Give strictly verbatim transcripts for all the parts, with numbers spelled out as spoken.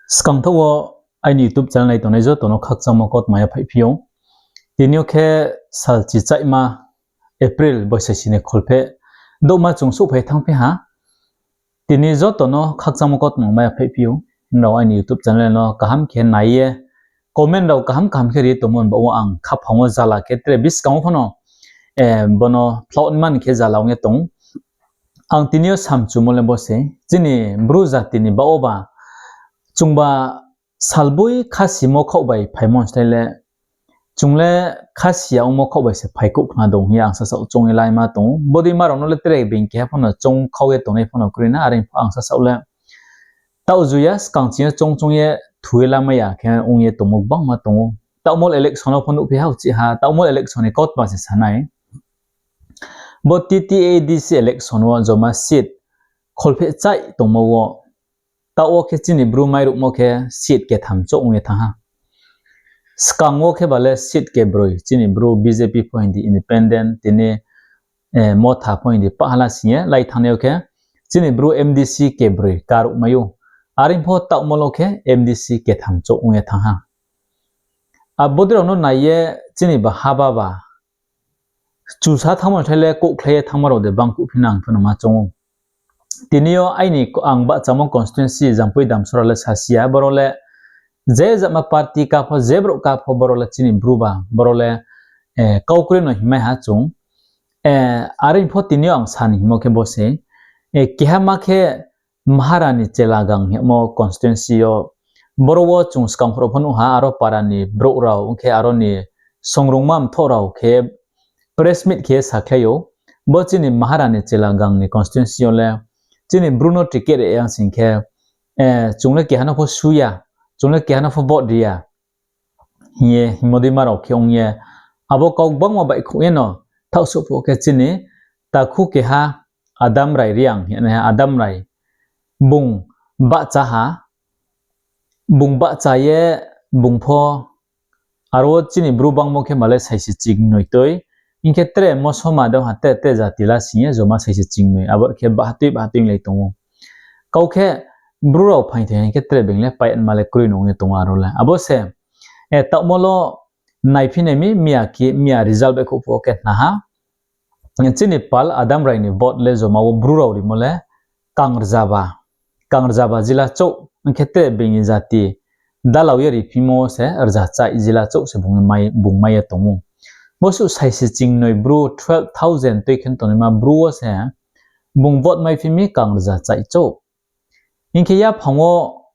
Skangthaoh wo aini YouTube channel nai tongnai joto no khakchangmo kautma yaphaihphi ou. Tini yo khe sal chichaihma April boisai sini kholpheh douhma chung souhphai thanngphi ha. Tini joto no khakchangmo kautma mai yaphaihphi ou. Nrao aini YouTube channel no kaham khe nai ye, comment rao kaham kaham khe ri ye tongmo ni baoh wo ang khaphang wo jala khe tre buskang wo phano, eh, bono phlauh ni man khe jala ong ye tong. Ang tini yo samchumo le bo se, chini Bru jati ni baoh wo ba, chungba salboi khasimo khaoh bai phaimo slái le, chung le khasi ya ongmo khaoh bai se phaikouh khna dong hing ye ang sasaoh choung ye laima tong ou. Bodei ma rao no le tre being keha phano choung khau ye tongnai phano kroi na, are pho ang sasaoh le taoh ju ya, skang ching yo choung choung ye thu ye lamai ya khe ong ye tongmo gbangma tong ou. Taohmol election wo pho nuhphi ha, uchih ha, taohmol election ni kautma se sa nai. Bo TTAADC election wo joma seat kholpheh chaih tongmo wo, taoh wo khe chini Bru mairuhmo khe seat ketham chouh ong ye thanng ha. Skang wo khe ba le seat kebroi, chini Bru BJP pho hing di independent, tini, eh, Motha pho hing di pahla sing ye lai thanngnai yo khe, chini Bru MDC kebroi karuhmai ou. Are pho taohmol wo khe MDC ketham chouh ong ye thanng ha. Abo bodei rao no nai ye chini ba haba ba, chusa thanngmo ni slái le kouhkhlai ye thanngmo rao de bangkuhphi nang phano ma choung ou. Tini yo aini ko-, ang bahchamo constituency Jampui Damsora le sasi ya, boro le je jatma party ka pho, je brouh ka pho, boro le chini Bru ba, boro le, eh, kau kroi no hingmai ha chung. Eh, are pho tini yo ang sa ni hingmo khe bo se, eh, keha ma khe Maharani Chelagang hingmo constituency yo, boro wo chung skang phoro pho nuh ha, aro para ni brouh rao, ong khe aro ni songrungma mthoh rao khe press meet khe sakhlai ou. Bo chini Maharani Chelagang ni constituency yo le chini Bru no ticket ri yang sing khe, eh, chung le keha no pho su ya, chung le keha no pho vote ri ya hing ye hingmo dei ma rao khe ong ye, abo kau gbangma baihkhouh ye no, thaohsouh phuh khe chini takhu keha Adam Rai Reang hing ye naiha, Adam Rai, bung bahcha ha, bung bahcha ye, bung pho, aro chini Bru bangmo khe ba le saisi chingnoi toi, hing khe tre mosoma dei ha, tre, tre jati la sing ye joma saisi chingnoi, abo khe bahatoi bahatoi lai tong ou. Kau khe Bru rao phaing thoi hing khe tre being le paima le kroi nung ye tong ou aro le. Abo se, eh, taohmol wo naiphi nai mi, miya khe, miya result baihkhouh phuh khe khna ha. Chini pal Adam Rai ni vote le joma wo Bru rao rimo le kangrza ba, kangrza ba jila chouh, ong khe tre being ni jati dalao ye riphimo se rza chaih jila chouh se bung mai, bung mai ye tong ou. Bosuh saisi chingnoi Bru twelve thousand tui khe tongnaima Bru wo se bung vote maiphi mi kangrza chaih chouh. Hing khe yaphang wo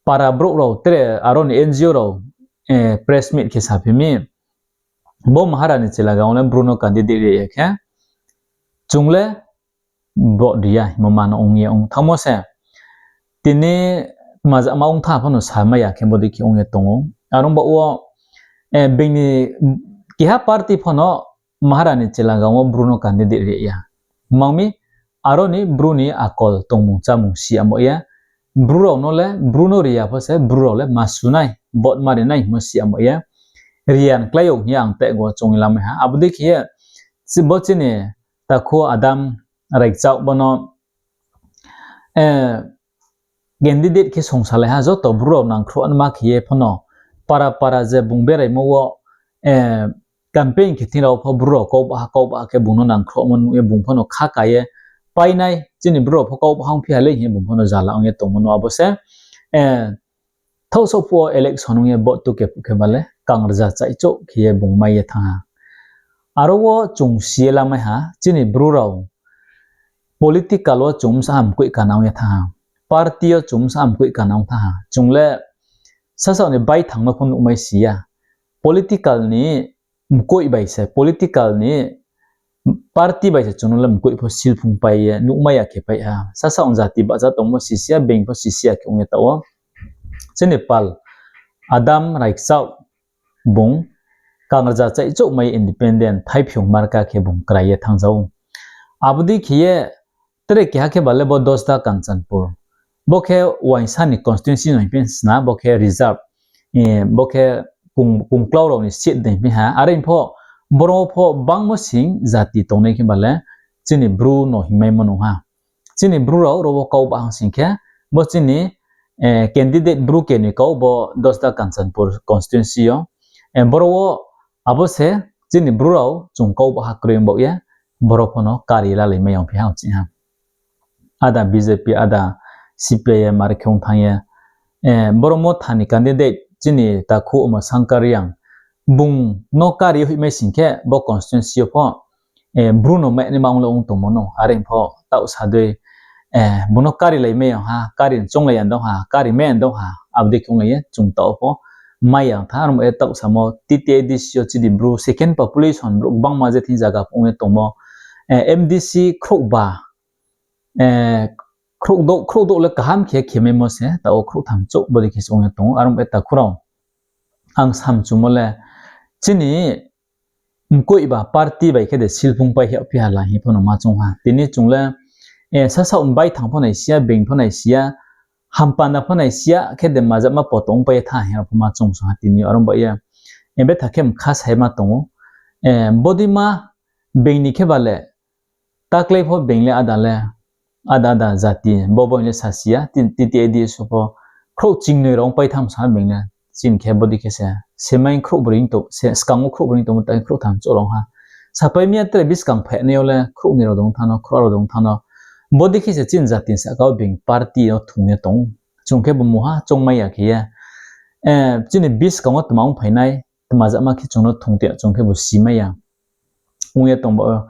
para brouh rao tre aro ni NGO rao, eh, press meet khe saphi mi, bo Maharani Chelagang wo le Bru no candidate ri ya khe, chung le vote ri ya hingmo ma no ong ye ong thanngmo se. Tini tma jama ong thanng phano samai ya khe bodei khe ong ye tong ou. Are ong baoh wo, eh, being ni keha party phano Maharani Chelagang wo Bru no candidate ri ya. Mang mi aro ni Bru ni akol tongmung chámung si yamo ye. Bru rao no le Bru no ri ya pho se Bru rao le ma su nai, vote ma ri nai hingmo si yamo ye. Ri ya klái ou hing ye ang tei go choung ye lamai ha. Abo dei khe ye, bo chini takhu Adam Raichaoh bo no, eh, candidate khe songsalai ha, joto Bru rao nangkhruh anma khe ye phano para para je bung beraimo wo, eh, campaign khe thing rao pho Bru rao kau baha kau baha khe bung no nangkhruhmo nuh ye bung phano kha ka ye painai, chini Bru rao pho kau baha ongphi ha le hing ye bung phano jala ong ye tongmo no abo se, eh, thaohsouh phuh wo election ong ye vote tu khe phuh khe ba le kangrza chaih chouh khe ye bung mai ye thanng ha. Aro wo chung si ye lamai ha, chini Bru rao political wo chung bsa mkoih kana ong ye thanng ha. Party yo chung bsa mkoih kana ong thanng ha. Chung le sasaoh ni baithang no pho nuhmai si ya. Political ni mkoih bai se, political ni party bai se chung no le mkoih pho silphung pai ye nuhmai ya khe pai ha. Sasaoh jati bahcha tongmo sisi ya, being pho sisi ya khe ong ye taoh wo. Chini pal Adam Raichaoh bung kangrza chaih chouh mai independent thaiphiung marka khe bung krai ye thanng ja ou. Abo dei khe ye tre keha khe ba le bo Dosda Kanchanpur. Bo khe uaingsa ni constituency no hingphi sna, bo khe reserve. Eh, bo khe kung-, kungklau rao ni seat dei hingphi ha. Are pho, boro pho bangmo sing jati tongnai khe ba le chini Bru no hingmaimo nung ha. Chini Bru rao ro wo kau bahang sing khe, bo chini, candidate Bru kenoi kau bo Dosda Kanchanpur constituency yo. Boro wo abo se chini Bru rao chung kau baha kroi baoh ye, boro pho no kari lalai mai yangphi ha chih ha. Ada BJP, ada CPIM are khe ong thanng ye, boro Motha ni candidate chini takhu Uma Shankar Reang, bung no kari hoihmai sing khe bo constituency yo pho Bru no mai naima ong le ong tongmo no, are pho taoh sa dei, bung no kari lai mai yag ha, kari chounglai ya dong ha, kari mai ya dong ha, abo dei khe onglai ye chung taoh pho mai ya tha, aro mo ye taoh samo TTAADC yo chini Bru second population, Bru gbangma je thing zaga pho ong ye tongmo, MDC khrouhba, khrouhdouh, khrouhdouh le kaham khe khemaimo se, taoh wo khrouhtham chouh bodei khe se ong ye tong ou, aro mo ye takhu rao. Ang samchumo le, chini mkoih ba party bai khe de silphung pai hephi ha la hing pho no ma choung ha. Tini chung le, sasaoh baithang pho nai si ya, being pho nai si ya, hampanda pho nai si ya, khe de mazama poto ongpai ye tha hing pho ma choung song ha tini yo. Aro baoh ye, betha khe mkha sai ma tong ou. Bodei ma being ni khe ba le, taklai pho being le ada le, ada ada jati, bo bo hing le sa si ya, TTAADC pho, khrouh chingnoi rao ongpai tham sa being le, chini khe bodei khe se, semai khrouh broi tong, skang wo khrouh broi tongmo ta khrouhtham chouh rao ha. Sapai mi ya tre buskang phainai yo le, khrouhnoi rao dong thanng no, khrouh rao dong thanng no. Bodei khe se chini jati sahka wo being party no thung ye tong ou. Chung khe bo mungha choungmai ya khe ye, chini buskang wo tma ongphainai, tma jama khe chung no thung te, chung khe bo simai ya. Ong ye tong ba,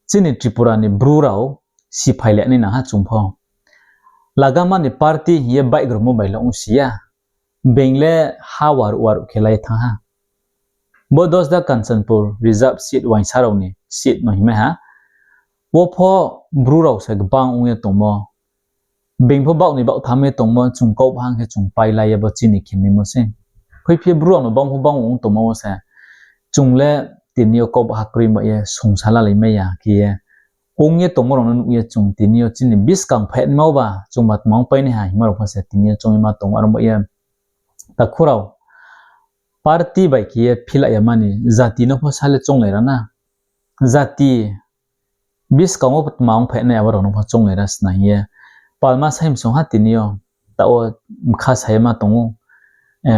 chini Tripura ni Bru rao siphai le nai nang ha chung pho. Lagama ni party hing ye baihgromo bai le ong si ya. Being le ha waruh waruh khe lai thanng ha. Bo Dosda Kanchanpur reserve seat uaingsa rao ni seat no hingmai ha. Wo pho Bru rao se gbang ong ye tongmo. Being pho baoh ni baoh tham ye tongmo, chung kau bahang khe chung pailai ye bo chini khe mimo se. Khuiphi Bru rao no bang pho bang ong tongmo wo se. Chung le tini yo kau baha kroi ba ye songsa lalai mai ya khe ye. Ong ye tongmo rao no nuh ye chung tini yo chini buskang phainai ma ba, chung ba tma ongpai nai ha hingma rao pho se tini yo choung ye ma tong ou, aro ba ye. Takhu rao, party bai khe ye philai ya mani, jati no pho sa le chounglai ra na. Jati buskang wo tma ongphainai abo rao no pho chounglai ra sna hing ye. Palma saimsong ha tini yo, taoh wo mkha sa ye ma tong ou.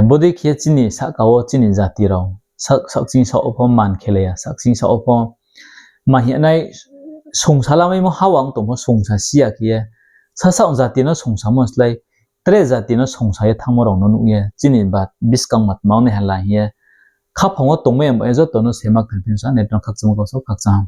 Bodei khe chini sahka wo chini jati rao, saohkching saoh wo pho man khelai ya, saohkching saoh wo pho ma hing nai songsa lamaimo ha wang tong pho songsa si ya khe ye. Sasaoh jati no songsamo slái, tre jati no songsa ye thanngmo rao no nuh ye, chini ba buskang ma tma ong nai ha la hing ye. Khaphang wo tongmai ya ba ye joto no sema khe phi sa, nai tong khakchangmo kau so khakchang.